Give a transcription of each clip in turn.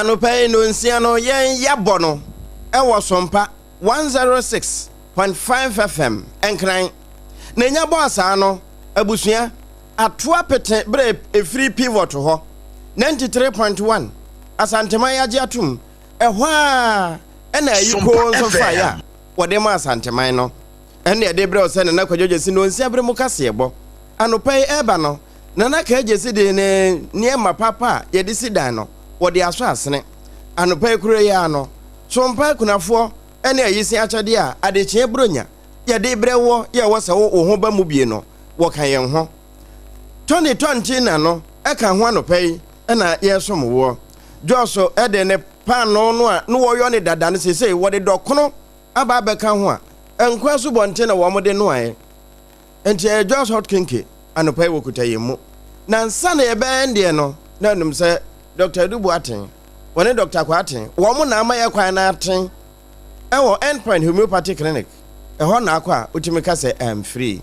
Anɔpa yi nnɔnsia no yɛn yɛabɔ no wɔ Sompa 106.5 FM, Nkran. Na enya bɔɔ saa no, abusua, ato apete berɛ a ɛfiri Pivot hɔ, 93.1, Asanteman agye atom. Ɛhɔ ara na ayikoo nso faeɛ a wɔde maa Asanteman no. Ɛnna ɛde brɛ wo sɛ Nana Kwadwo Gyasi nnɔnsia bere mu kaseɛbɔ. Anɔpa yi ɛreba no, Nana Kaa Gyasi de ne nneɛma papa a yɛde si dan no, wɔde asɔ asene. Anɔpa yi koro yi ara no, Sompa akunafoɔ ne ayisi akyɛdeɛ a adekyeɛ Buronya yɛde brɛ woɔ yɛ ɛwɔ sɛ wo wo ho ba mu bie no, wɔka yɛn ho. Tony Tɔntina no ka ho anɔpa yi na yɛresom woɔ. Jos de ne paanoo no a na wɔyɔ no dada no seesei wɔde dɔkono aba abɛka ho a, nkwa asubɔnten na wɔde noaeɛ. Enti ɛyɛ Jos Hot Kinky anɔpa yi wɔkuta yɛn mu. Na ansa na yɛbɛyɛ deɛ no, na anim sɛ Dr. Adu Boateng, wɔne Dr. Kwarteng, wɔn na ama yɛ kwan no aten ɛwɔ Endpoint Homeopathy Clinic. Ɛhɔ na akɔ a wotumi ka sɛ amfiri.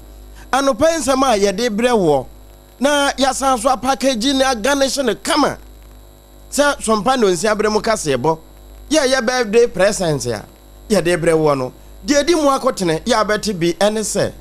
Anɔpa yi nsɛm a yɛde brɛ woɔ na yɛasan so apakagyi no aganehye no kama sɛ Sompa Nnɔnsia bere mu kaseɛbɔ yɛ ɛyɛ birthday present a yɛde rebrɛ woɔ no, deɛ ɛdi mu akotene yɛ a wobɛte bi ne sɛ.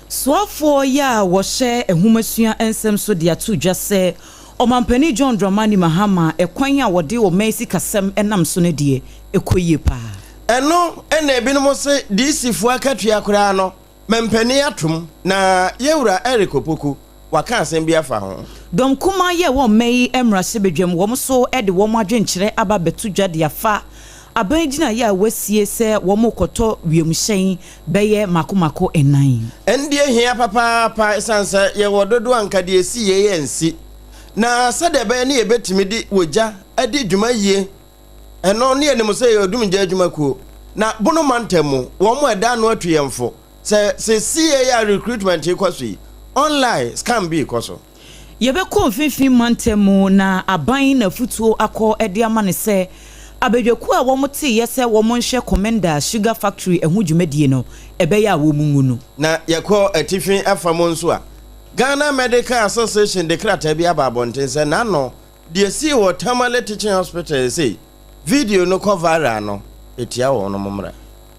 Soafoɔ yi a wɔhyɛ nhomasua nsɛm so de ato dwa sɛ Ɔmanpanin John Dramani Mahama ɛkwan a wɔde ɔman sikasɛm nam so no deɛ ɛkɔ yie paa. Ɛno na ebinom se DC foɔ akatua koraa no Mampanin atom na Yɛwura Eric Opoku waka asɛm bi afa ho. Dɔm kumaa yi a ɛwɔ ɔman yi mmarahyɛbadwam wɔn nso de wɔn adwenkyerɛ aba abɛto dwa de afa aban gyinaeɛ a wɔasie sɛ wɔrekɔtɔ wiemhyɛn bɛyɛ mako mako nnan. Ɛndeɛ hia papaapa ɛsiane sɛ yɛwɔ dodoɔ a anka deɛ ɛsi yei ansi. Na sɛdeɛ ɛbɛyɛ ne yɛbɛtumi de ogya adi dwuma yie Ɛno ne yɛnim sɛ yɛyɛ odumgya adwumakuo. Na Bono mantam mu, wɔn a ɛda ano atu yɛn fo sɛ seesei a recruitment rekɔ so yi, online scam bi rekɔ so. Yɛbɛkɔ mfimfini mantam mu na aban na afutuo akɔ de ama no sɛ abadwakuo a wɔteeɛ sɛ wɔnhwɛ Komenda Sugar Factory ɛho dwumadie no, ɛbɛyɛ a wɔngu no. Na yɛkɔ atifi afa mu nso a, Ghana Medical Association de krataa bi aba abɔnten sɛ n'ano Deɛ esii wɔ Tamale Teaching Hospital sei, video no kɔ viral no, etia wɔnom mmra.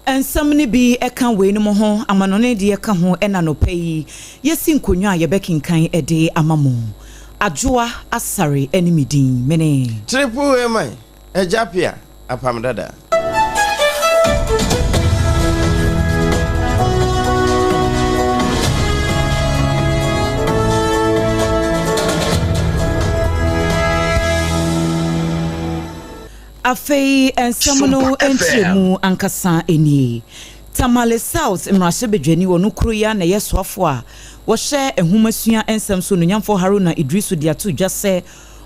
Nsɛm no bi ka weinom ho, amanɔne deɛ ka ho ɛna anɔpa yi yɛsi nkonnwa a yɛbɛkenkan de ama mo. Adwoa Asare ne me din, mene. Triple Amen, Agya Pia, Apam Dada. Afei nsɛm no nkyerɛmu ankasa nie. Tamale South mmarahyɛbadwani ɔno koro yi ara na ɛyɛ soafoɔ a wɔhwɛ nhomasua nsɛm so Onuonyamfoɔ Haruna Iddrisu de ato dwa sɛ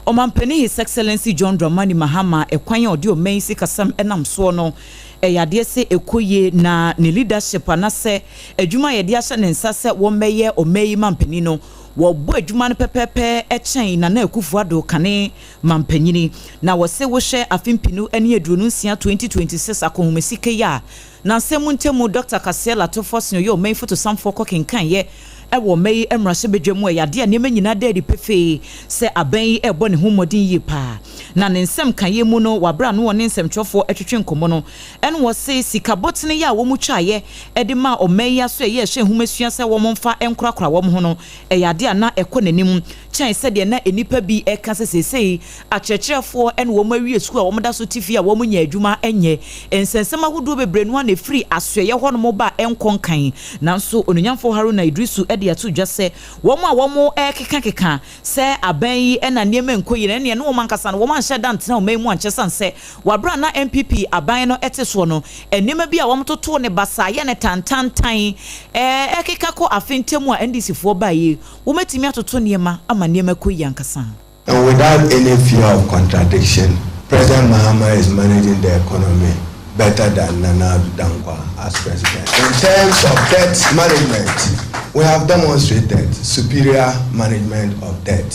Ɔmanpanin His Excellency John Dramani Mahama ɛkwan a ɔde ɔman yi sikasɛm nam soɔ no ɛyɛ adeɛ sɛ ɛkɔ yie na ne leadership anasɛ adwuma a yɛde ahyɛ ne nsa sɛ wɔmmɛyɛ ɔman yi manpanin no wɔbɔ adwuma no pɛpɛɛpɛ kyɛn Nana Akufo Addo kane manpanyini na wɔse wohwɛ afe mpinu ne 26 2026 akɔnhomasika yi a Na nsɛm mu ntamu, Dɔkta Cassiel Ato Forson a ɔyɛ ɔman yi fotosanfoɔ kɔ kenkaneɛ wɔ ɔman yi mmarahyɛbadwa mu ɛyɛ adeɛ a nneɛma nyinaa da adi pefee sɛ aban yi rebɔ ne ho mmɔden yie paa. Na ne nsɛm kaeɛ mu no wɔ aberɛ a no ɔne nsɛmtwerɛfoɔ retwetwe nkɔmmɔ no ɛna ɔse sika bɔtene yi a wɔn twaeɛ de maa ɔman yi aso ɛyɛ ɛhyɛ nhomasua sɛ wɔn mfa nkorakora wɔn ho no ɛyɛ adeɛ a na ɛkɔ n'anim kyɛn sɛdeɛ na nnipa bi reka sɛ seesei akyerɛkyerɛfoɔ ne wɔn awie sukuu a wɔda so te fie a wɔnnya adwuma nyɛ. Nsɛnsɛm ahodoɔ bebree no ara na ɛfiri asoɛeɛ hɔnom ba a ɛnkɔ nkan. Nanso Onuonyamfoɔ Haruna Iddrisu de ato dwa sɛ wɔn a wɔrekekakeka sɛ aban yi na nneɛma nkɔ yie no, ɛnneɛ ne wɔn ankasa no wɔanhyɛ da antena ɔman yi mu ankyɛ sane sɛ wɔ berɛ a na NPP aban no te soɔ no, nneɛma bi a wɔtotoo no basaa yɛ no tantantan rekeka kɔ afe ntam a NDC foɔ baeɛ yi, wɔatumi atoto nneɛma ama nneɛma kɔ yie ankasa. And without any fear of contradiction, President Mahama is managing the economy better than Nana Dankwa as president. In terms of debt management, we have demonstrated superior management of debt.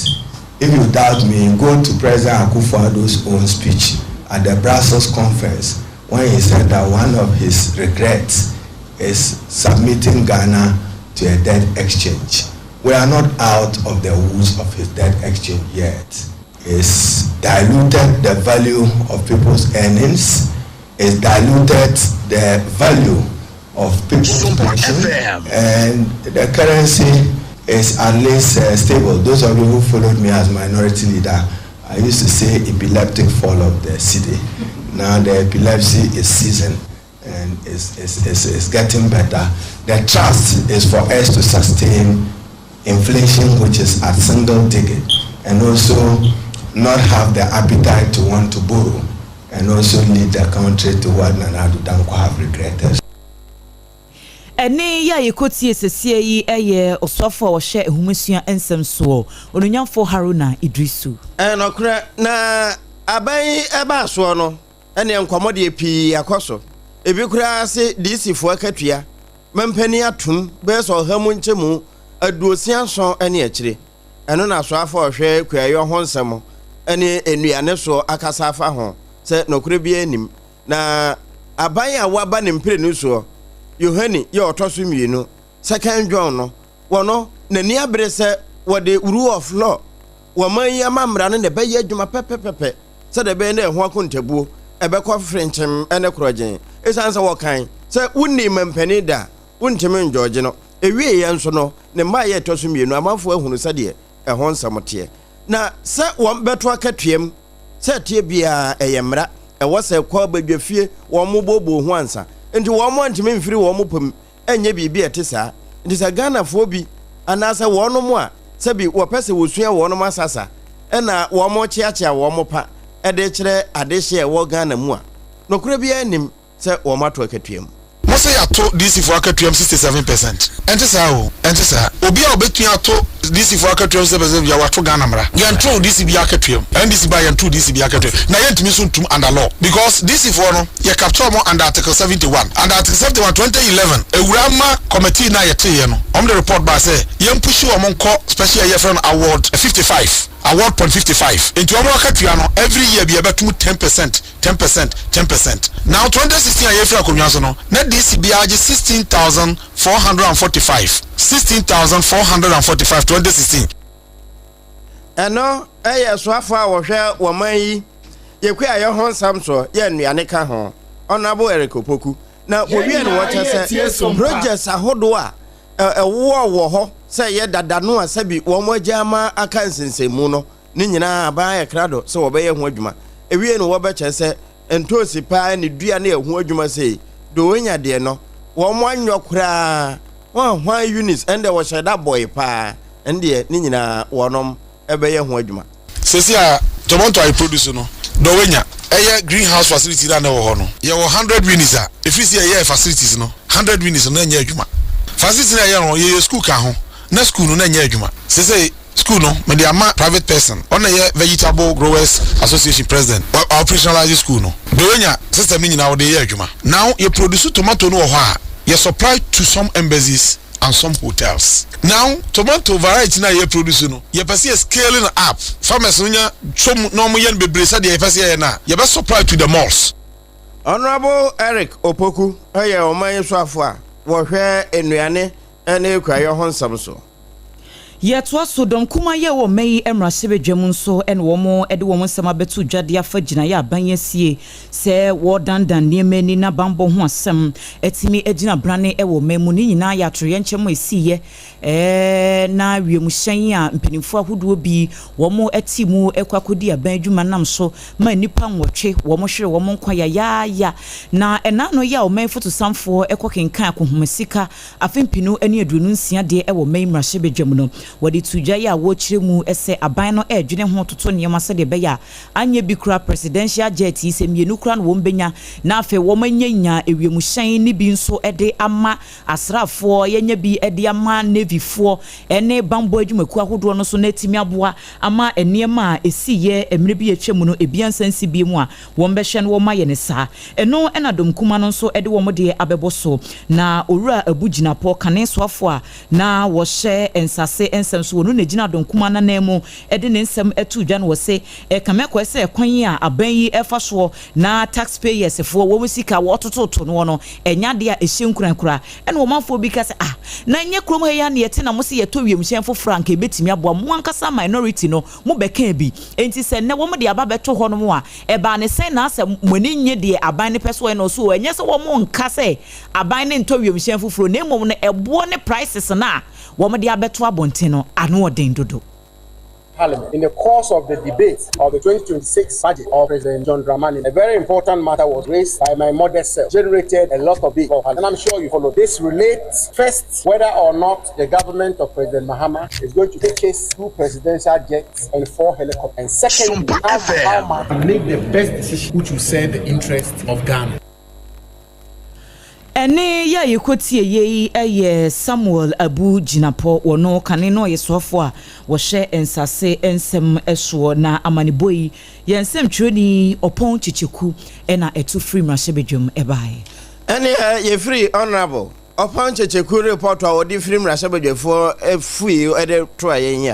If you doubt me, go to President Akufo-Addo's own speech at the Brussels conference when he said that one of his regrets is submitting Ghana to a debt exchange. We are not out of the woods of his debt exchange yet. It's diluted the value of people's earnings. It's diluted the value of people's pension. And the currency is at least stable. Those of you who followed me as minority leader, I used to say epileptic fall of the cedi. Now the epilepsy is seasoned and is getting better. The trust is for us to sustain inflation, which is at single digit, and also not have the appetite to want to borrow, and also lead the country to what Nana Addo Dankwa have regretted. Ɛne yɛ a yɛkɔtie sɛsie yi yɛ ɔsoafo a wɔhyɛ nhomasua nsɛm soɔ, Onuonyamfo Haruna Idrisu. Ɛnɔkorɛ na aban yi ɛbaa soɔ no, ɛneɛ nkɔmmɔ deɛ pii akɔ so. Ebi koraa se DC foɔ akatua mampanin atom bɛyɛ sɛ 67% ne akyire. Ɛno na asoafo a ɔhwɛ kuayɔ ho nsɛm ne nnuane soɔ akasa afa ho sɛ nɔkorɛ biara nim. Na aban a waba ne mprenu soɔ, Yohane yɛ ɔtɔ so mmienu, Second John no, wɔno n'ani abere sɛ wɔde rule of law wɔman yi ama mmara no na ɛbɛyɛ adwuma pɛpɛpɛpɛ sɛdeɛ ɛbɛyɛ na ɛho akontabuo ɛbɛkɔ frenkyem ne korɔgyen. Ɛsiane sɛ wɔkan sɛ wonni mampanin da a, wontumi ndwɔgye no. Ewieeɛ nso no, ne mma a yɛ ɛtɔ so mmienu, amanfoɔ ahunu sɛdeɛ ɛho nsɛm teɛ. Na sɛ wɔn bɛto akatuam sɛ ɛteɛ biara, ɛyɛ mmara. Ɛwɔ sɛ kɔ abadwafie wɔn mo booboo ho ansa. Nti wɔn mo antumi mfiri wɔn mo pɛ mu nyɛ biribi a ɛte saa. Nti sɛ Ghanafoɔ bi anaasɛ wɔnom a sɛbi wɔpɛ sɛ wɔsua wɔnom asasa na wɔn kyeakyea wɔn pa de kyerɛ adehyeɛ a ɛwɔ Ghana mu a, nokorɛ biara nnim sɛ wɔn ato akatua mu. Mo se yɛato DC foɔ akatuam 67%. Ɛnte saa o, ɛnte saa. Obi a ɔbɛtumi ato DC foɔ akatuam 67% biara, wato Ghana mmara. Yɛntoo DC biara akatuam. NDC baa yɛntoo DC biara akatuam. Na yɛntumi nso ntum under law. Because DC foɔ no, yɛ capture wɔn under Article 71. Under Article 71, 2011, Awura ma committee no a yɛteeɛ no, wɔn de report baa sɛ yɛn push wɔn nkɔ special a yɛfrɛ no Award 55, Award point 55. Nti wɔn akatua no, every year bi yɛbɛtum 10%, 10%, 10%. Now 2016 a yɛfiri akonnwa so no, na DC biara gye 16,445, 16,445, 2016. Ɛno yɛ soafo a wɔhwɛ wɔman yi yɛkua a yɛho nsɛm soɔ yɛ nnuane ka ho, Honourable Eric Opoku. Na wɔwie no wɔkyɛ sɛ projects ahodoɔ a ɛwowɔ wɔ hɔ sɛ yɛ dada no a sɛbi wɔn agya ama aka nsensɛnmu no ne nyinaa, aban ayɛ krado sɛ wɔbɛyɛ ho adwuma. Ewie no wɔbɛkyɛ sɛ ntoosi paa ne dua ne ɛho adwuma sei de wɔnya deɛ no wɔn anyɔ koraa wɔn ahwan units ɛnde wɔhyɛ da bɔe paa, ɛndeɛ ne nyinaa wɔnom ɛbɛyɛ ho adwuma. Sɛsi a tomato a produce no dɔwɛnya ɛyɛ greenhouse facility na ɛwɔ hɔ no, yɛwɔ 100 units a ɛfiri sɛ yɛyɛ facilities no, 100 units no ɛnyɛ adwuma. Facility no ɛyɛ no, yɛyɛ school ka ho na school no na ɛnyɛ adwuma. Sɛsɛ school no mede ama private person, ɔna yɛ Vegetable Growers Association president, operationalize school no. Dɔwɛnya system no nyinaa wɔde yɛ adwuma. Now yɛ produce tomato no wɔ hɔ a yɛ supply to some embassies and some hotels. Now tomato variety na yɛ produce no, yɛpɛ sɛ yɛ scaling up, farmers no nya som na ɔmo yɛ no bebree sɛdeɛ yɛpɛ sɛ yɛyɛ no a, yɛbɛ supply to the malls. Honourable Eric Opoku yɛ ɔman yi soafo a wɔhwɛ nnuane ne kuayɔ ho nsɛm so. Yɛtoa so. Dɔm kuma yɛ wɔ mma yi mmarahyɛbadwam nso ɛna wɔn de wɔn nsɛm abɛto dwade afa gyinaeɛ aban asie sɛ wɔdandan nneɛma ani na bambɔ ho asɛm atumi agyina brane wɔ mma mu. Ne nyinaa yɛ atoyɛnkyɛm a ɛsiiɛ na wiemhyɛn a mpanimfoɔ ahodoɔ bi wɔn te mu kɔ akɔdi aban adwuma nam so ma nnipa 8 wɔn hwere wɔn nkwa yayaaya. Na ɛna no yɛ a ɔman fotosanfoɔ kɔ kenkan akɔhoma sika afe 2026 deɛ ɛwɔ mma yi mmarahyɛbadwam no, wɔde to dwa yi a wɔrekyerɛ mu sɛ aban no ɛredwene ho toto nneɛma sɛdeɛ ɛbɛyɛ a anyɛ bi kura presidential jet yi sɛ mmienu kura no wɔn bɛnya, na afei wɔn anya ewiemhyɛn ne bi nso de ama asraafoɔ, yɛnya bi de ama navyfoɔ ne bambɔ adwumakuo ahodoɔ no so, na atumi aboa ama nneɛma a ɛsiiɛ mmerɛ bi atwa mu no ebi ansa nsi bie mu a wɔn bɛhwɛ no wɔn ayɛ ne saa. Ɛno ɛna dɔm kuma no nso de wɔn deɛ abɛbɔ so. Na Owura Abu Gyinapɔ, kane soafoɔ a na wɔhyɛ nsase nsɛm so, ɔno na ɛgyina Adonkuma n'anan mu de ne nsɛm too dwa no, ɔse ɛkame akɔyɛ sɛ kwan a aban yi fa soɔ na tax payers foɔ wɔn sika wɔtototo noɔ no ɛnyɛ adeɛ a ɛhyɛ nkuran koraa. Ɛna ɔmanfoɔ bi ka sɛ ah, na ɛnyɛ kurom ha yi ara na yɛte na mose yɛtɔ wiemhyɛn foforɔ a anka ɛbɛtumi aboa mo ankasa minority no mobɛkaa bi, enti sɛ nnɛ wɔn de aba bɛto hɔnom a ɛbaa ne sɛn na asɛ mo ani nnye deɛ aban no pɛ sɛ ɔyɛ no so? Ɛnyɛ sɛ wɔn nka sɛ aban no ntɔ wiemhyɛn foforɔ na mmom no ɛboɔ ne prices no a wɔn de abɛto abɔnten no ano ɔden dodo. Parliament. In the course of the debate of the 2026 budget of President John Dramani, a very important matter was raised by my modest self, generated a lot of debate, and I'm sure you follow. This relates first whether or not the government of President Mahama is going to purchase two presidential jets and four helicopters, and secondly, how much. Make the best decision which will serve the interest of Ghana. Ɛne yɛ a yɛkɔtie yei yɛ Samuel Abu Jinapor, wɔno kane no ɔyɛ soafoɔ a wɔhyɛ nsase nsɛm soɔ, na amanebɔ yi yɛn nsɛmtwerɛni Ɔpɔn Kyekyeku na ɛto firi mmarahyɛbadwam ɛbaeɛ. Ɛne yɛfiri Honourable Ɔpɔn Kyekyeku report a wɔde firi mmarahyɛbadwafoɔ fui de toa yɛn yi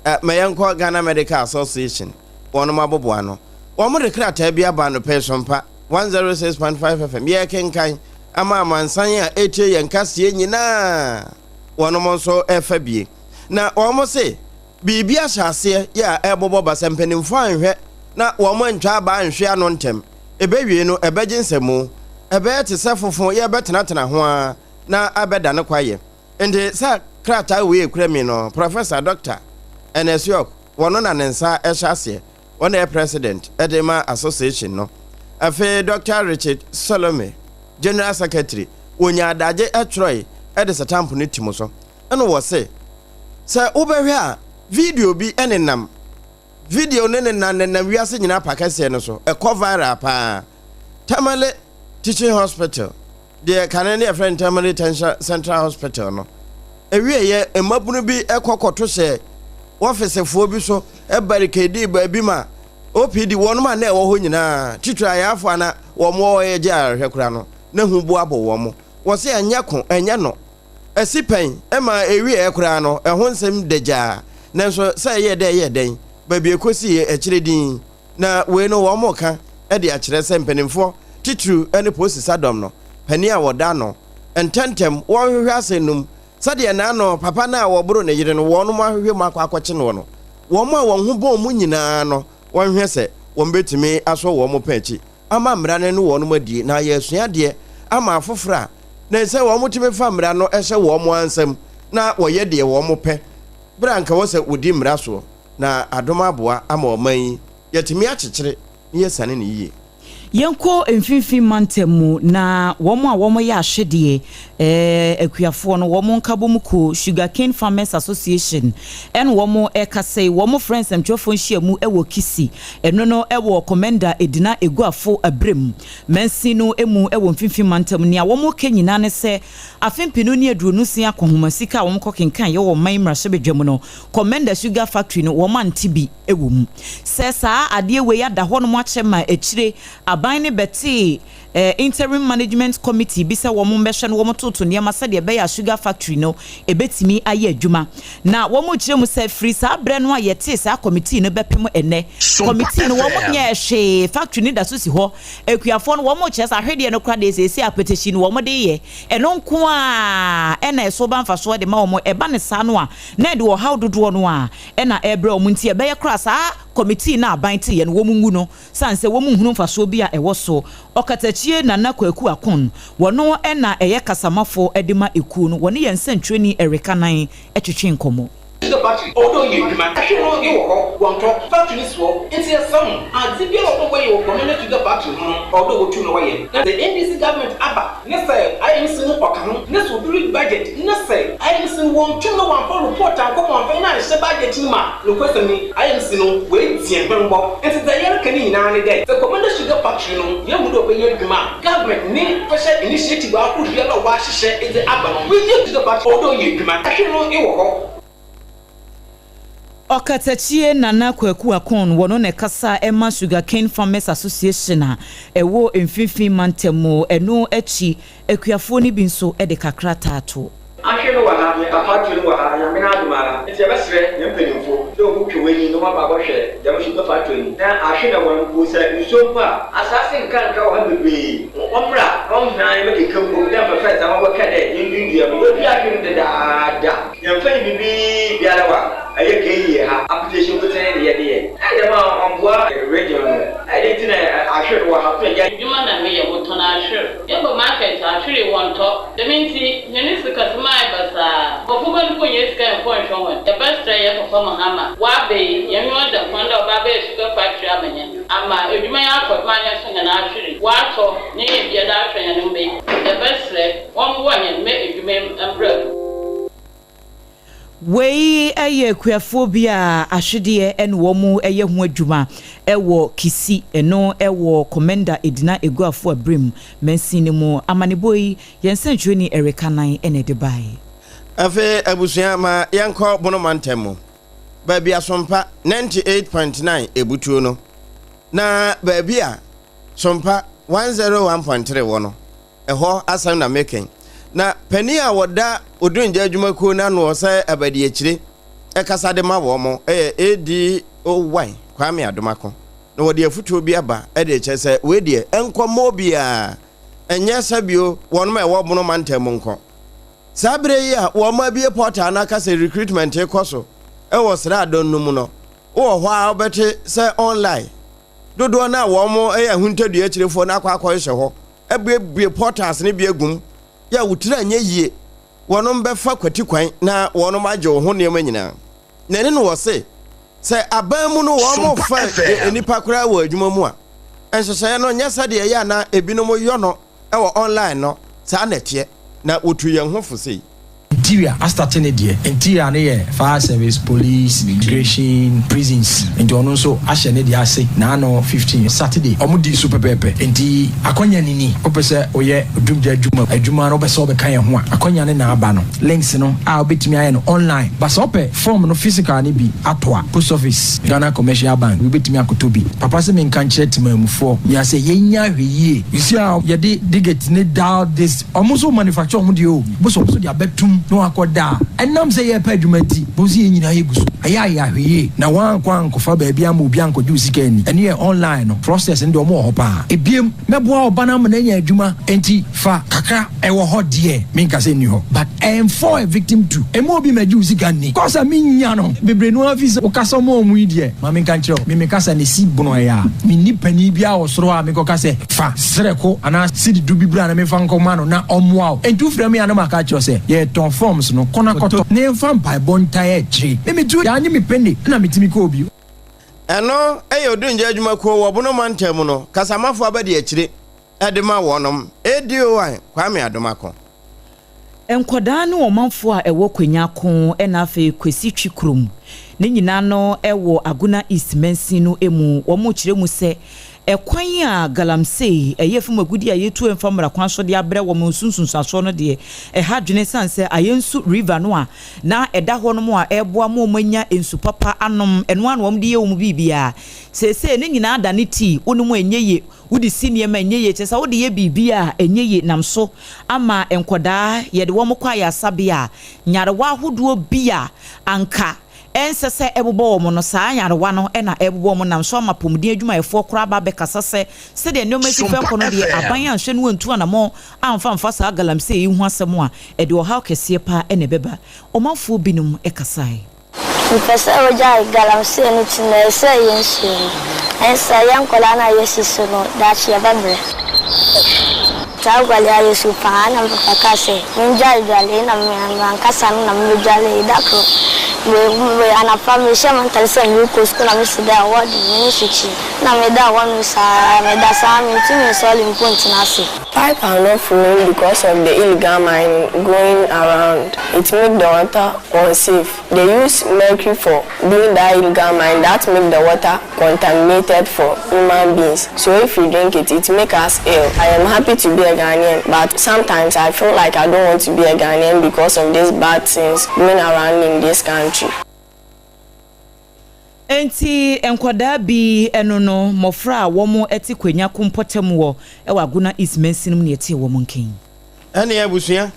a, ma yɛnkɔ Ghana Medical Association wɔnom aboboano. Wɔn de krataa bi aba anɔpa yi Sompa 106.5 FM yɛrekenkan ama amansan a ɛretie yɛn kaseɛ nyinaa wɔnom nso ɛfa bie. Na wɔn se biribi ahyɛ aseɛ yɛ a ɛrebobɔ ba sɛ mpanimfoɔ anhwɛ na wɔn antwa aba anhwe ano ntɛm, ɛbɛwie no ɛbɛgye nsɛmu, ɛbɛyɛ te sɛ fofo yɛbɛtenatena ho ara na abɛdane kwaeɛ. Nti sɛ krataa wei ekura mi no, Professor Doctor Ernest York, wɔno na ne nsa ɛhyɛ aseɛ, wɔn na ɛyɛ president de ma association no. Afei Dɔkta Richard Solomey, general secretary, wɔnyaa adagye twerɛe de sɛtampo no tim so. Ɛna wɔse, sɛ wobɛhwɛ a, video bi nenam, video no nenam nenam wiase nyinaa pa kɛseɛ no so, ɛkɔ viral paa. Tamale Teaching Hospital, deɛ kane no yɛfrɛ no Tamale Central Hospital no, ɛwieɛ mmabunu bi kɔ kɔto hyɛɛ wɔfisefoɔ bi so barricadee baabi ma OPD wɔnom a na ɛwɔ hɔ nyinaa, titire ayarefoɔ a na wɔn wɔ hɔ regye ayarehwɛ koraa no, na hu bo abɔ wɔn. Wɔse ɛnyɛ ko, ɛnyɛ no. Asi pɛn ma ɛwieɛ koraa no, ɛho nsɛm da gyaa. Nanso sɛ ɛyɛɛ dɛ ɛyɛɛ dɛn, baabi ɛkɔsiiɛ akyire dinn. Na wei no wɔreka de akyerɛ sɛ mpanimfoɔ, titiriw ne polisi sadɔm no panin a wɔda ano, ntɛmntɛm wɔnhwehwɛ asɛm no mu sɛdeɛ n'ano papa no a wɔboro ne yere no wɔnom ahwehwɛ mu akɔ akɔkye noɔ no. Wɔn a wɔn ho bɔn mu nyinaa no wɔnhwɛ sɛ wɔbɛtumi asɔ wɔn pɛ akyi ama mmara no ne wɔnom adie na ayɛ asuadeɛ ama afoforɔ a na ɛsɛ wɔtumi fa mmara no hyɛ wɔn ara nsam na wɔyɛ deɛ wɔn pɛ berɛ a anka ɛwɔ sɛ wɔdi mmara soɔ. Na adom aboa ama ɔman yi yɛatumi akyekyere na yɛasiane no yie. Yɛnkɔ mfimfini mantam mu na wɔn a wɔyɛ ahwɛdeɛ, akuafoɔ no, wɔn nkabom kuo, Sugarcane Farmers Association, ɛna wɔn rekasa yi. Wɔfrɛ nsɛmtwerɛfoɔ nhyiamu wɔ Kisi, ɛno no wɔ Komenda Edina Eguafo Abirem mansin no mu wɔ mfimfini mantam. Nea wɔreka nyinaa ne sɛ afe 2026 akɔnhoma sika a wɔkɔkenkan yɛ wɔ ɔman mmarahyɛbadwam no, Komenda Sugar Factory no wɔn ante bi wɔ mu. Sɛ saa adeɛ wei ada hɔnom akyɛ ma akyire aban no bɛtee Interim Management Committee bi sɛ wɔn mmɛhwɛ na wɔn toto nneɛma sɛdeɛ ɛbɛyɛ a Sugar Factory no ɛbɛtumi ayɛ adwuma. Na wɔn rekyerɛ mu sɛ firi saa berɛ no a yɛtee saa committee no bɛpem ɛnnɛ, committee no wɔn nyɛɛ hwee, factory no da so si hɔ. Akuafoɔ no wɔn rekyerɛ sɛ ahwedeɛ no koraa deɛ seesei apɛtɛhyi no wɔn de reyɛ, ɛno nko ara na ɛso ba mfasoɔ de ma wɔn. Ɛba no saa no a, na ɛde ɔhaw dodoɔ no ara na ɛrebrɛ wɔn nti ɛbɛyɛ koraa saa kɔmitii no a aban teeɛ no wɔn ngu no sane sɛ wɔn nhunu mfasoɔ bi a ɛwɔ so. Ɔkatakyie Nana Kwaku Akon, wɔno na ɛyɛ kasamafoɔ de ma ekuo no, wɔne yɛn nsɛntwerɛni Eric Anan twetwee nkɔmmɔ. Sugar factory ɔwɔ dɛ ɔyɛ edwuma, ahwɛ no ewɔ hɔ, wɔnntɔ, factory no si hɔ, ntsi yɛsrɛ hom, adze biara a ɔwɔ dɛ wɔyɛ wɔ Komenda Sugar Factory ho no, ɔwɔ dɛ wotum na wɔyɛ. Na sɛ NDC government aba na sɛ IMC no ɔka ho, na sɛ obi read budget na sɛ IMC no wonntum na wɔammfa report annkɔ ma wɔammfa hɛn annhyɛ budget no mu a, nokwasɛm nye, IMC no woedzi hɛn hɔnbɔ. Ntsi dza yɛreka ne nyina nye dɛ, sɛ Komenda Sugar Factory no yehu dɛ ɔbɛyɛ edwuma a, government ne special initiative ahorow biara a wɔahyehyɛ dze aba no, woedzi Sugar Factory ɔwɔ dɛ ɔyɛ edwuma. Ahwɛ no ewɔ hɔ. Ɔkatakyie Nana Kwaku Akon, wɔno na ɛkasa ma Sugarcane Farmers Association a ɛwɔ Mfinfini Mantam mu. Ɛno akyi, akuafoɔ no bi nso de kakra taa toɔ. Ahwe no wɔ ha, akwatuo no wɔ ha, Nyame n'adom ara ntsi yɛbɛserɛ hɛn mpanyimfo dɛ wɔbotwe hɔn enyi na wɔaba abɔhwɛ dɛm sugar factory yi na ahwe na hɔn mpo sɛ nsuo mpo a asaase nkankra wɔ ha beberee wɔmbra na wɔnhwɛ yɛbɛkeka mbom dɛ mfɛfɛɛ dza wɔbɛka dɛ yenduadua no yedua ahwe no dedaada yɛmmfa nye biribiara wa ɛyɛ KEA ha application nkotsee na yɛde yɛ ɛyɛ dɛm a ɔmmboa region no ɛyɛ dɛn ntsi na ahwe no wɔ ha na yɛ Edwuma na meyɛ, motɔn ahwer. Yɛkɔ market a, ahwer yi wɔnntɔ. Dɛm ntsi, hɛn sikasɛm ayɛ basaa. Nkorɔfo bɔn mpo nnya sika nnkɔ nnhwɛ hɔn. Yɛbɛserɛ hɛn papa Mahama, ɔaba yi, hɛn nyiwa da kwan dɛ ɔba abɛyɛ sugar factory ama hɛn, ama edwuma yi akɔ do ma hɛn so hɛn ahwer yi wɔatɔ na yenya bi yɛdze ahwɛ hɛn mba yi. Yɛbɛserɛ, wɔmboa hɛn ma edwuma yi mbra do. Wei yɛ akuafoɔ bi a ahwedeɛ ne wɔn yɛ ho adwuma wɔ Kisi, ɛno wɔ Komenda Edina Eguafo Abirem mansin no mu. Amanebɔ yi, yɛn sɛnkyerɛni Eric Anan na ɛde baeɛ. Afei abusua ma yɛnkɔ Bono mantam mu, baabi a Sompa 98.9 ebutuo no, na baabi a Sompa 101.3 wɔ no. Ɛhɔ asɛm na meka yi. Na panin a wɔda Odungya adwumakuo no ano sɛ abadiakyire kasa de ma wɔn yɛ ADOY Kwame Adomako. Na wɔde afutuo bi aba de rekyerɛ sɛ wei deɛ ɛnkɔ mma obiara, ɛnyɛ sɛ bio wɔnom a ɛwɔ Bono mantam mu nko. Saa berɛ yi a wɔn abue portal no aka sɛ recruitment rekɔ so wɔ sraadɔn no mu no, wowɔ hɔ a wobɛte sɛ online dodoɔ no a wɔn yɛ ahuntadua akyirefoɔ no akɔ akɔhyehyɛ hɔ abuebue portals no bi agu mu yɛ a wo tiri anyɛ yie wɔnom bɛfa kwati kwan na wɔnom agye wo ho nneɛma nyinaa. Na ɛne no wɔ se sɛ aban mu no wɔn fa nnipa koraa wɔ adwuma mu a nhyehyɛeɛ no nyɛ sɛdeɛ ɛyɛ a na ebinom yɔ no wɔ online no saa na ɛteɛ na wɔtu yɛn ho fo sei. Interior astate ne deɛ. Interior no yɛ fire service, police, immigration, prisons nti ɔno nso ahyɛ ne deɛ ase naano 15 Saturday ɔmo dii so pɛpɛɛpɛ nti akwanya no ni wopɛ sɛ woyɛ odumgya adwuma adwuma no wopɛ sɛ wobɛka yɛn ho a akwanya no na aba no links no a wobɛtumi ayɛ no online but sɛ wopɛ form no physical no bi atɔ a post office Ghana commercial bank wobɛtumi akɔtɔ bi papa sɛ menka nkyerɛ temanmufoɔ nyinaa sɛ yɛnya ahwɛyie you see how yɛde digit ne dial this Ɔmo nso manufacture ɔmo deɛ o, bo sɛ ɔmo nso de abɛtum na wakɔ da a, ɛnam sɛ yɛɛpɛ adwuma nti, bohu sɛ yɛn nyinaa yɛgu so. Ɛyɛ a yɛ ahwɛyie na woankɔ ankɔfa baabi amma obi ankɔgye wo sika anni. Ɛno yɛ online no, fraudsters no deɛ ɔmo wɔ hɔ paa. Ebiem, mɛboa wo ba no ama no anya adwuma, enti fa kakra. Ɛwɔ hɔ deɛ, menka sɛ ɛnni hɔ, but ɛnfall a victim to. Mma obi mmɛgye wo sika nni. Cause a mennya no, bebree no ara feel sɛ wo kasa ma ɔmo yi deɛ, ma menka nkyerɛ wo, me me kasa no ɛsi bono ɛyɛ a, menni panin biara wɔ soro hɔ a mekɔka sɛ, Fa serɛ ko anaa sidi du bi bra na memfa nkɔma no na ɔmmoa wo. Enti wofrɛ me a na maka akyerɛ wo sɛ, Yɛretɔn forms no, kɔ na kɔtɔ na yɛmfa mpaebɔ ntae akyire. Me metu yɛanye me pene na metumi kɔɔ bio. Ɛno yɛ Odungya adwumakuo wɔ Bono mantam mu no kasamafoɔ abadiakyire de ma wɔnom, ADOI Kwame Adomako. Nkwadaa ne ɔmanfoɔ a ɛwɔ Kwanyako na afei Kwesi Twi kurom ne nyinaa no wɔ Agona East mansin no mu. Wɔkyerɛ mu sɛ ɛkwan a galamsey, ɛyɛ fam agudeɛ a yɛtu mfa mmara kwan so de abrɛ wɔn no so nsunsuansoɔ no deɛ, ɛha adwene ɛsiane sɛ Ayensu River no a na ɛda hɔ nom a ɛreboa ma wɔanya nsu papa anom, ɛno ara na wɔde yɛ wɔn biribiara. Seesei ne nyinaa adane tii, wonom a ɛnyɛ yie. Wode si nneɛma a ɛnyɛ yie, kyerɛ sɛ wode yɛ biribi a ɛnyɛ yie nam so ama nkwadaa, yɛde wɔn kɔ ayaresabea a, nyarewa ahodoɔ bi a anka ɛnsɛ sɛ ɛbobɔ wɔn no, saa nyarewa no na ɛrebobɔ wɔn nam so ama apɔmuden adwumayɛfoɔ koraa aba abɛkasa sɛ, sɛdeɛ nneɛma si fɛ kɔ no deɛ, aban anhwɛ no antu anammɔn amfa amfa saa galamsey yi ho asɛm a, ɛde ɔhaw kɛseɛ pa ara na ɛbɛba. Ɔmanfoɔ binom kasae. Mepɛ sɛ wogyae galamsey no ti na ɛsɛe yɛn nsuo no. Ɛnsɛ yɛn nkwadaa no a yɛasi so no daakye yɛbɛbrɛ. Taa guale ayɛ su paa na me papa kaa sɛ mengyae dwale na m'ankasa no na mebɛdwalee. Da koro me anapa mehyɛ m'antade sɛ merekɔ sukuu na mesi da a wɔde me ne sukyi na meda hɔ nom saa meda saa mentumi nsɔre mpo ntena ase. Pipe are not flowing because of the illegal mining going around it make the water unsafe they use mercury for doing that illegal mine that make the water contaminated for human beings so if we drink it it make us ill I am happy to be a Ghanaian but sometimes I feel like I don't want to be a Ghanaian because of this bad things going around in this country. Enti nkwadaa bi no no mmɔfra a wɔn te Kwanyako mpɔtam wɔ wɔ Agona East mansin mu na yɛtee wɔn nka yi. Ɛnneɛ abusua,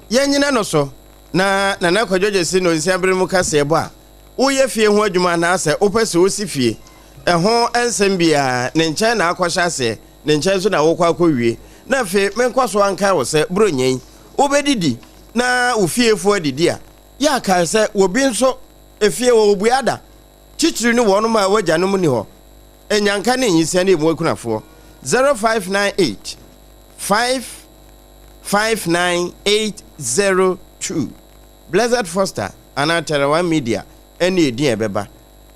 yɛnnyina no so. Na Nana Kwadwo Gyasi Nonsia bere mu kaseɛbɔ a, woyɛ fie ho adwuma anaasɛ wopɛ sɛ wosi fie, ɛho nsɛm biara, ne nkyɛn na akɔhyɛ aseɛ, ne nkyɛn nso na wokɔ akɔwie. Na afei menkɔ so ankae wo sɛ, Buronya yi, wobɛdidi na wo fiefoɔ adidi a, yɛ a kae sɛ obi nso efie wɔ obua da, titiriw ne wɔnom a w'agyanom nni hɔ, nnyanka ne nyinsɛn ne emu akunafoɔ. 0598 559802 Blessed Foster anaa Terawan Media ne edin a ɛbɛba.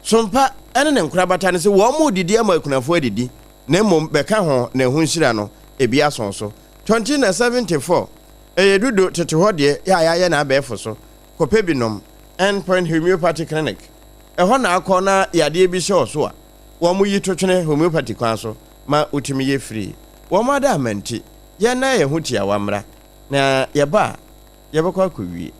Sompa ne ne nkorabata no sɛ wɔn redidi ama akunafoɔ adidi, na mmom bɛka ho na ɛho nhyira no ebi asõ so. Tɔnti na 74 Ɛyɛ dudo tete hɔ deɛ yɛ a yɛayɛ no abɛɛfo so. Kɔpɛ bi nom. End Point Homeopathy Clinic, Ɛhɔ na akɔ na yadeɛ bi hyɛ wo so a, wɔn yi to twene homeopathy kwan so ma wotumi yɛ free. Wɔn ada ama nti, yɛnnan yɛn ho tiawa mmra, na yɛba a, yɛbɛkɔ akɔwie.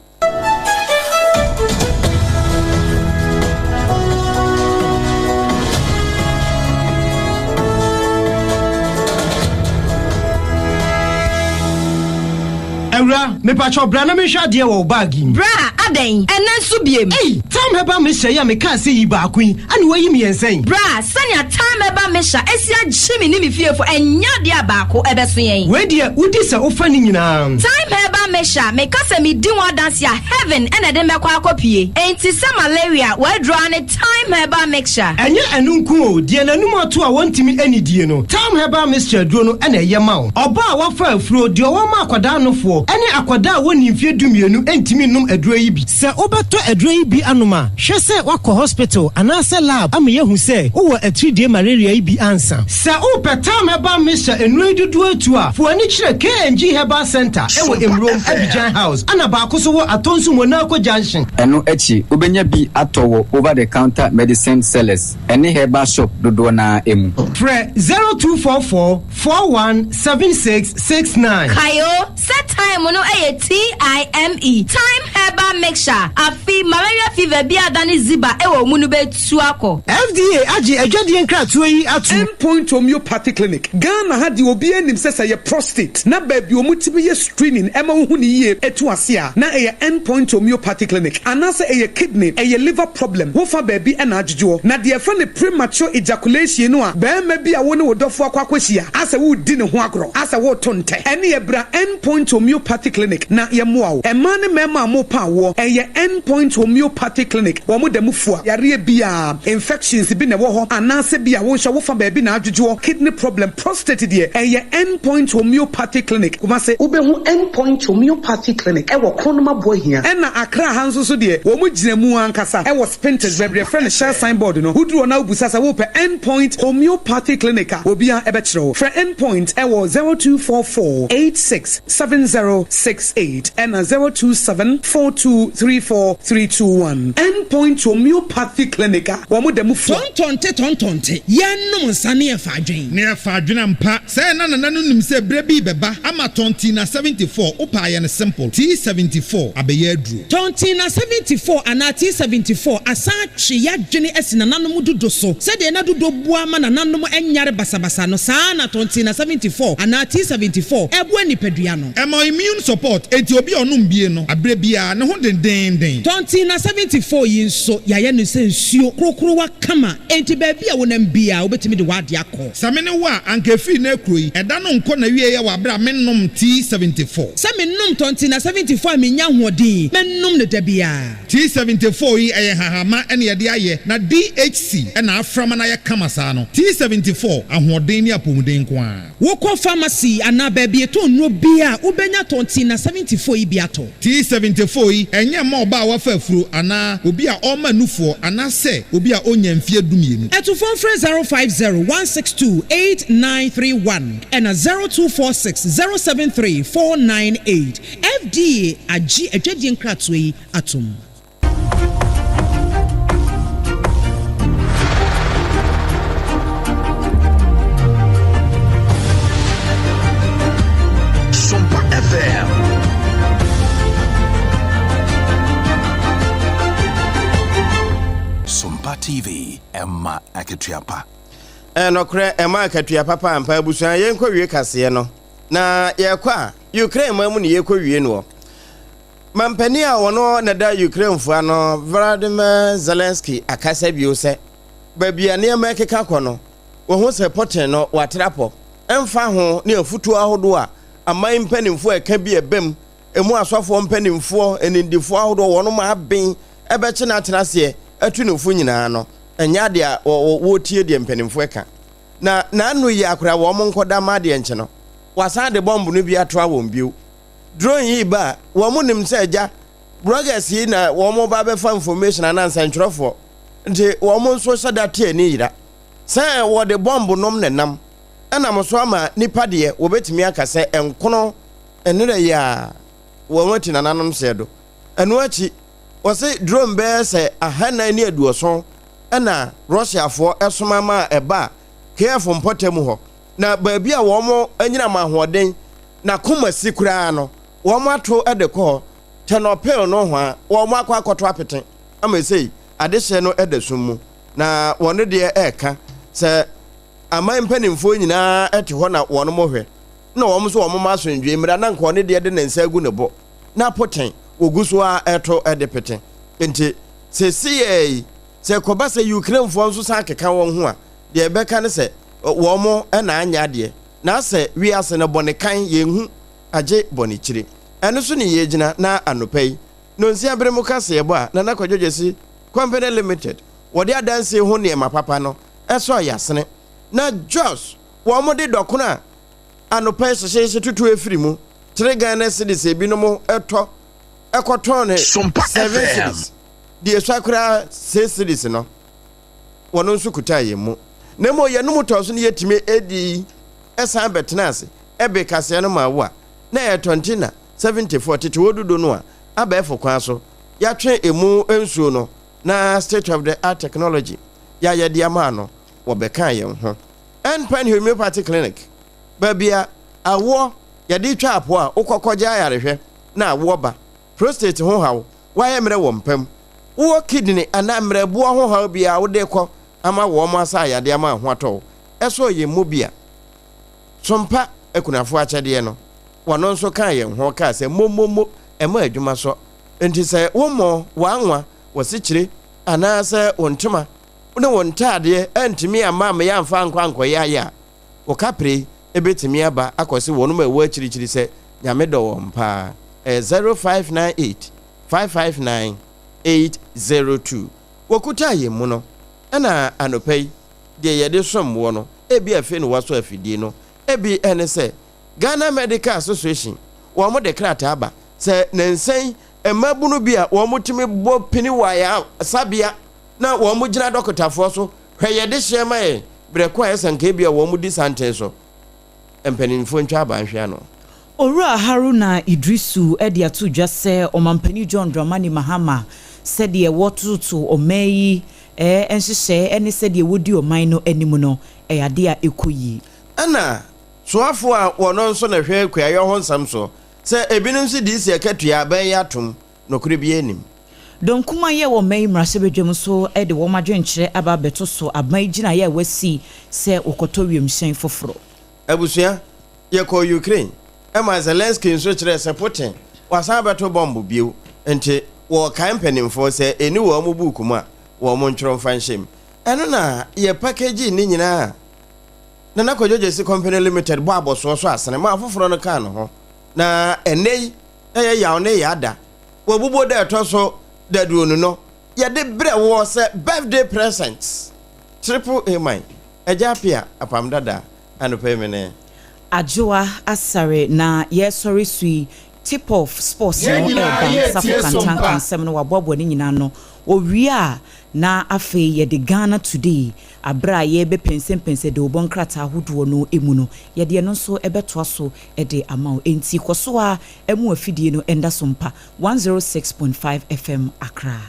Awura, mepakyɛw bra na menhwɛ adeɛ wɔ wo bag yi mu. Bra, adɛn? Ɛnnɛ nso biem? Ei, Tam Herbal Mixture yi a mekaa sɛ yi baako yi, ɛna woayi mmiɛnsa yi? Bra, sɛnea Tam Herbal Mixture asi agye me ne me fiefo, ɛnyɛ adeɛ a baako ɛbɛso yɛn. Wei deɛ, wodi sɛ wofa ne nyinaa. Thyme Herbal Mixture, meka sɛ medi ho adanse a, heaven na ɛde mɛkɔ akɔpue. Enti sɛ malaria, w'aduro ara ne Thyme Herbal Mixture. Ɛnyɛ ɛno nko o, deɛ n'anum ato a wɔntumi nnidie no, Thyme Herbal Mixture aduro no na ɛyɛ ma wo. Ɔbaa a wafa afuro, deɛ ɔwɔ ma akwadaa nofoɔ, ne akwadaa a wɔnnii mfeɛ dumienu ntumi nnom aduro yi bi. Sɛ wobɛtɔ aduro yi bi anom a, hwɛ sɛ woakɔ hospital anaasɛ lab ama yɛahu sɛ wowɔ atiridie malaria yi bi ansa. Sɛ wopɛ Thyme Herbal Mixture nnuro yi dodoɔ atu a, fa w'ani kyerɛ KNG Herbal Centre wɔ Mmrom, Abidjan House, ɛna baako nso wɔ Atonsu Monaco Junction. Ɛno akyi, wobɛnya bi atɔ wɔ over the counter medicine sellers ne herbal shop dodoɔ no ara mu. Frɛ 0244 41 76 69. Kae o, sɛ thyme no yɛ TIME, Thyme Herbal Mixture, afe malaria fever bi a adane ziba wɔ wo mu no bɛtu akɔ. FDA agye adwadie nkratoɔ yi atom. End Point Homeopathy Clinic, Ghana ha deɛ obiara nim sɛ sɛ ɛyɛ prostate na baabi a wɔtumi yɛ screening ɛma wohu no yie ɛtu ase a na ɛyɛ End Point Homeopathy Clinic anaasɛ ɛyɛ kidney, ɛyɛ liver problem wofa baabi na adwodwoɔ. Na deɛ yɛfrɛ no premature ejaculation no a barima bi a wo ne wo dɔfoɔ akɔ akɔhyia asɛ woredi ne ho agorɔ asɛ woreto ntɛ ɛneɛ bra End Point Homeopathy Clinic na yɛmmoa wo. Mmaa ne mmarima a morepa awoɔ ɛyɛ End Point Homeopathy Clinic wɔn da mu fua yareɛ biara, infections bi na ɛwɔ hɔ anaasɛ bi a wo nso wofa baabi na adwodwoɔ, kidney problem, prostate deɛ ɛyɛ End Point Homeopathy Clinic, Kumasi. Wobɛhu End Point Homeopathy Clinic wɔ Kronum Aboahia. Ɛna Accra ha nso so deɛ wɔn gyina mu ankasa wɔ Spintex baabi yɛfrɛ no Shell sign board no. Woduru hɔ na wobisa sɛ wopɛ End Point Homeopathy Clinic a, obiara bɛkyerɛ wo. Frɛ End Point wɔ 0244 86 7068 ɛna 027 4234 321. End Point Homeopathy Clinic a wɔn da mu fua. Tɔntɔnte tɔntɔnte, yɛnnom nsa ne yɛfa adwen. Ne yɛfa adwen ampa. Sɛɛ na nana no nim sɛ berɛ bi rebɛba ama Tɔntina 74, wopɛ a yɛ no simple, T74 abɛyɛ aduro. Tɔntina 74 anaa T74 asan atwe y'adwene asi nananom dudo so. Sɛdeɛ na dudo boa ma nananom nyare basabasa no, saa ara na Tɔntina 74 anaa T74 boa nipadua no. Ɛma immune support, enti obi a ɔnom bie no, aberɛ biara, ne ho dendeenden. Tɔntina 74 yi nso, yɛayɛ no sɛ nsuo korokorowa kama, enti baabi a wonam biara, wobɛtumi de w'adeɛ akɔ. Sɛ me ne wo a, anka ɛfiri nnɛ rekuro yi, ɛda no nkɔ n'awieɛ wɔ aberɛ a mennom T74. Sɛ menom Tɔntina 74 a mennya ahoɔden, mɛnom no da biara. T74 yi, ɛyɛ nhahamma na yɛde ayɛ, na DHC na afra ma no ayɛ kama saa no. T74, ahoɔden ne apɔmuden nko ara. Wokɔ pharmacy anaa baabi yɛtɔn nnuro biara a, wobɛnya Tɔntina 74 yi bi atɔ. T74 yi, ɛnyɛ mma ɔbaa a wafa afuro anaa obi a ɔrema nufoɔ anaasɛ obi a ɔnnya mfeɛ dumienu. Atufoɔ mfrɛ 050 162 8931 ɛna 0246 073 498. FDA agye adwadie nkratoɔ yi atom. Sompa FM. Sompa TV, ɛma akatua pa. Ɛnokorɛ, ɛma akatua papa ampa. Abusua, yɛnkɔ wie kaseɛ no. Na yɛkɔ a, Ukraine man mu ne yɛkɔ wie noɔ. Mampanin a ɔno na ɛda Ukrainefo ano, Volodymyr Zelensky akasa bio sɛ baabi a nneɛma rekeka kɔ no, wɔahu sɛ Putin no watra pɔ. Ɛmfa ho ne afotuo ahodoɔ a aman mpanimfoɔ a ɛka bi a ɛba mu, emu asɔfoɔ mpanimfoɔ, animdefoɔ ahodoɔ wɔnom aben bɛkye no atena aseɛ atu no fo nyinaa no, ɛnyɛ adeɛ a wɔretie deɛ mpanimfoɔ ɛka. Na n'ano yi ara koraa wɔn nkɔda mma adeɛ nkye no, wɔasan de bɔmbo no bi atoa wɔn bio. Drone yi ba a, wɔn nim sɛ agya, bloggers yi na wɔn ba bɛfa information anaa nsɛntwerɛfoɔ, nti wɔn nso hyɛ da te ani yera. Sɛ wɔde bɔmbo nom na ɛnam, ɛnam so ama nnipa deɛ wɔbɛtumi aka sɛ nkono nnera yi a wɔn ati nananom seɛ do. Ɛno akyi, wɔse drone bɛyɛ sɛ 470 na Russiafoɔ soma maa ɛbaa Kiev mpɔtam hɔ, na baabi a wɔn anyinam ahoɔden na koma si koraa no, wɔn ato de kɔ hɔ, Ternopil nohoa, wɔn akɔ akɔto apete ama ɛsei adehyeɛ no da sum mu. Na wɔn deɛ ɛreka sɛ aman mpanimfoɔ nyinaa te hɔ na wɔn hwɛ, na wɔn nso wɔn ma asomdwoe mmra, na nka ɔne deɛ de ne nsa agu ne bo, na poten wɔgu so ara ɛto de pete. Nti seesei yi, sɛ ɛkɔba sɛ Ukrainefoɔ nso san keka wɔn ho a, deɛ ɛbɛka ne sɛ wɔn na anyɛ adeɛ. Na asɛ wiase no bɔne kan yɛnhu agye bɔne kyire. Ɛno so ne yɛgyina na anɔpa yi nonsia bere mu kaseɛbɔ a Nana Kwadwo Gyasi Company Limited wɔde adansie ho nneɛma papa no sɔɔ yasene. Na Jos wɔn de dɔkono a anɔpa yi hyehyeehye tutu afiri mu tere Ghana cedis ebinom tɔ kɔtɔn no 7 cedis deɛ esua koraa 6 cedis no wɔn nso kutaa yɛn mu. Na mmom yɛn mu tɔɔ so no yɛtumi dii san bɛtenaa ase bee kaseɛ no maa wo a na ɛyɛ tɔnte na 74 tete hɔ dudo no a abɛɛfo kwan so yɛatwe emu nsuo no na state of the art technology yɛayɛ de ama no wɔbɛkaa yɛn ho. Endpoint Homeopathy Clinic, baabi a awoɔ yɛde twa apoɔ a wokɔ kɔgye ayarehwɛ na awoɔ ba, prostate ho haw, woayɛ mmerɛ wɔ mpa mu, wowɔ kidney anaa mmerɛboɔ ho haw biara wode kɔ ama wɔn asa ayadeɛ ama ho atɔ wo, ɛsɔɔ yɛn mu bi a Sompa akunafoɔ akyɛdeɛ no, wɔno nso kaa yɛn ho kaa sɛ mommommo ɛmɔ adwuma sɔ. Enti sɛ wommɔ w'anwa, w'asikyire, anaasɛ wo ntoma ne wo ntaadeɛ antumi amma ammeyɛ amfa ankɔ ankɔyɛ ayɛ a, wo kapre bɛtumi aba akɔse wɔnom a ɛwɔ akyirikyiri sɛ Nyame dɔ wɔn paa. Ɛyɛ 0598 559 802. Wɔkutaa yɛn mu no, ɛna anɔpa yi deɛ yɛde som woɔ no, ebia afei na woasɔ afidie no bi ne sɛ Ghana Medical Association wɔn de krataa aba sɛ nansa yi mmabunu bi a wɔn tumi bɔ pini wɔ ayaresabea na wɔn gyina dɔkotafoɔ so hwɛ yɛde hyeɛ ma yɛn berɛ ko a ɛsɛ nka ebia wɔn di santen so mpanimfoɔ ntwa aba nhwe ano. Owura Haruna Iddrisu de ato dwa sɛ Ɔmampanin John Dramani Mahama sɛdeɛ wɔtoto ɔman yi nhyehyɛɛ ne sɛdeɛ wɔdi ɔman no anim no ɛyɛ adeɛ a ɛkɔ yie. Ɛna soafoɔ a wɔno nso na hwɛ kuayɔ ho nsɛm soɔ sɛ ebinom nso DC akatua abɛn yi atom, nokorɛ biara nnim. Dɔm kumaa yi a ɛwɔ ɔman yi mmarahyɛbadwam nso de wɔn adwenkyerɛ aba abɛto so aban gyinaeɛ a wɔasi sɛ wɔkɔtɔ wiemhyɛn foforɔ. Abusua, yɛkɔɔ Ukraine ma Zelensky nso kyerɛɛ sɛ Putin wasan abɛto bɔmbo bio nti wɔrekae mpanimfoɔ sɛ ɛnni wɔn buuku mu a wɔn ntwerɛ mfa nhyɛ mu. Ɛno na yɛ packaging ne nyinaa a Nana Kwadwo Gyasi Company Limited bɔ abɔsoɔ so asene ma afoforɔ no kaa ne ho na ɛnnɛ yi ɛyɛ yaw ne yaada wɔ abubuo da a ɛtɔ so daduonu no yɛde brɛ woɔ sɛ birthday present. Triple A man, Agya Appiah Apam Dada anɔpa yi me ne. Adwoa Asare na yɛresɔre so yi, Tip off sports no Yɛn nyinaa reba, yɛretie Safo Sompa. Kantanka nsɛm no wɔaboaboa ne nyinaa ano. Wɔwie a na afei yɛde Ghana Today, aberɛ a yɛrebɛpɛnsɛmpɛnsɛ dawubɔ nkrataa ahodoɔ no mu no, yɛde ɛno nso bɛtoa so de ama wo. Enti kɔ so ara mu afidie no nda so mpa, 106.5 FM Accra.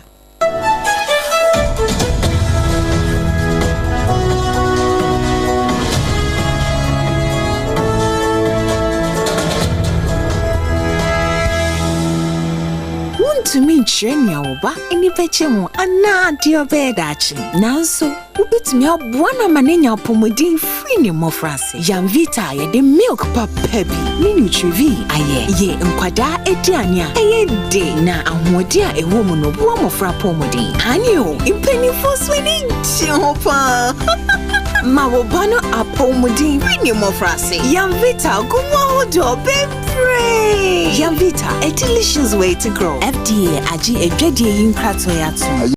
Wontumi nkyerɛ. nkyerɛ nea wo ba ani bɛgye ho anaa deɛ ɔbɛyɛ daakye. Nanso, wobɛtumi aboa no ama no anya apɔmuden firi ne mmɔfraase. Yamvita a yɛde milk papa bi ne Nutrivie ayɛ yɛ nkwadaa aduane a ɛyɛ de na ahoɔden a ɛwɔ mu no boa mmɔfra apɔmuden. Aane o, mpanimfoɔ nso ani gye ho paa. Ma wo ba no apɔmuden firi ne mmɔfraase. Yamvita gu mu ahodoɔ bebree. Yamvita, a delicious way to grow. FDA agye adwadie yi nkratoɔ atom.